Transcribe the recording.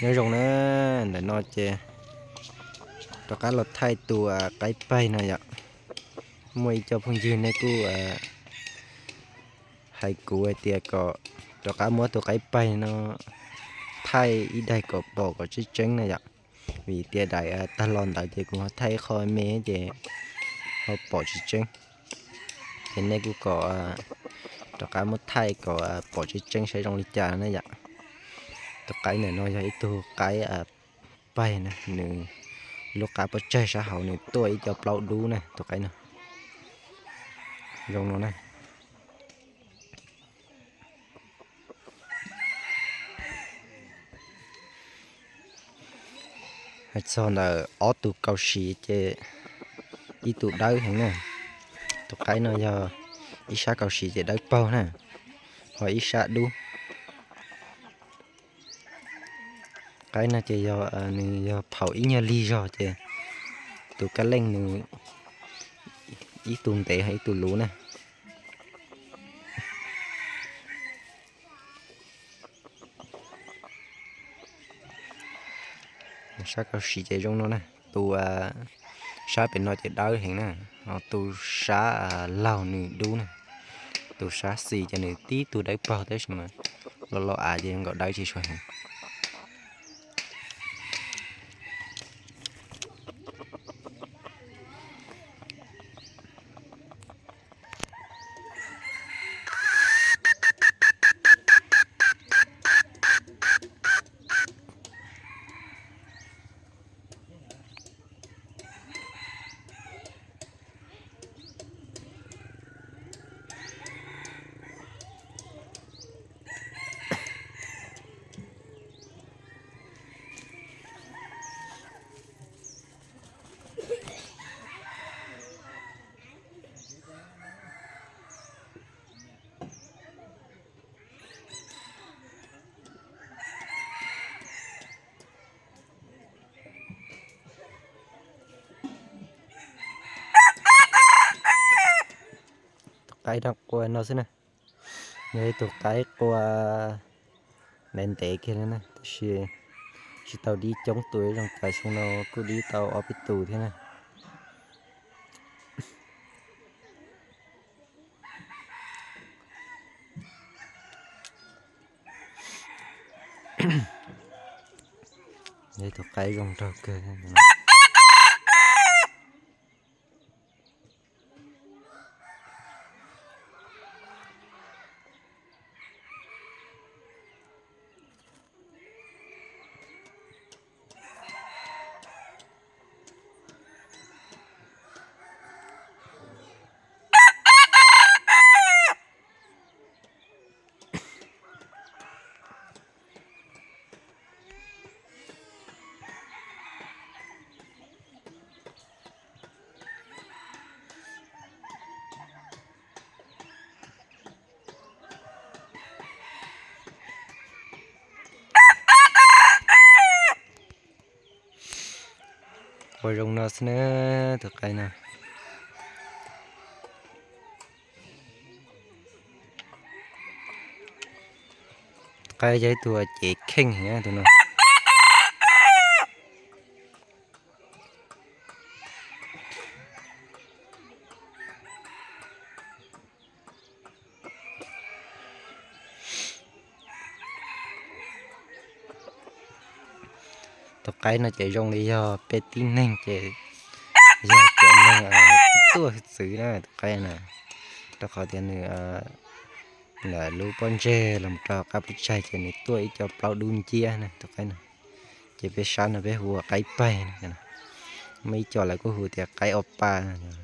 Nyob zoo na, ntawm no ces rov qab los thaij tus qaib paig no yom. Muaj ib co phooj ywg nej kuj hais kuv hais tias kom rov qab muab tus qaib paig no thaij ib daim kom pom kom tseeb tseeb na yom. Vim tias daim tag los ntawd ces kuv ho thaij ib qho me ces ho pom tsis tseeb. Ces nej kuj kom rov qab muab thaij kom pom tseeb tseeb saib zoo li cas na yom. Tus qaib ntawm no yog ib tug qaib paig na, nws lub qab pob tsaig sab hauv nws tuaj ib co plaub dub na, tus qaib no. Zoo no na. Hais txog ntawm ob tug kaus siv ces ib tug dawb heev na. Tus qaib no yog ib sab kaus siv ces dawb paug na, ho ib sab dub. Qaib no ces yog nws yog phaum ib nyuag lig zog ces tus kab leej nws ib tug ntev ho ib tug luv na. Sab kaus siv ces zoo no na, tus sab pem no ces dawb heev na, ho tus sab laug nws dub na, tus sab xis ces nws tib tug dawb paug tab sis mas los los av ces zoo nkaus dawb tsis sua heev. Tus qaib no qua no xwb na, yog ib tug qaib qua ntev ntev kiag li na, tab sis tsis tau dib coob tus, zoo cas xyoo no kuj dib tau ob peb tus thiab na. Yog ib tug qaib zoo nraug kawg. Qua zoo no xwb na, tus qaib no. Tus qaib yog ib tug cev kheej heev tus no. Tus qaib no ces zoo li yog peb tib neeg ces yog cov neeg tuaj hwj txwv na tus qaib na, rau qhov tias nws lawm lub pob ntseg los rau qab pob tsaig ces nws tuaj ib co plaub dub nciab na tus qaib no. Ces peb sab no peb hu ua qaib paig, muaj ib co lawv kuj hu tias qaib o pa na.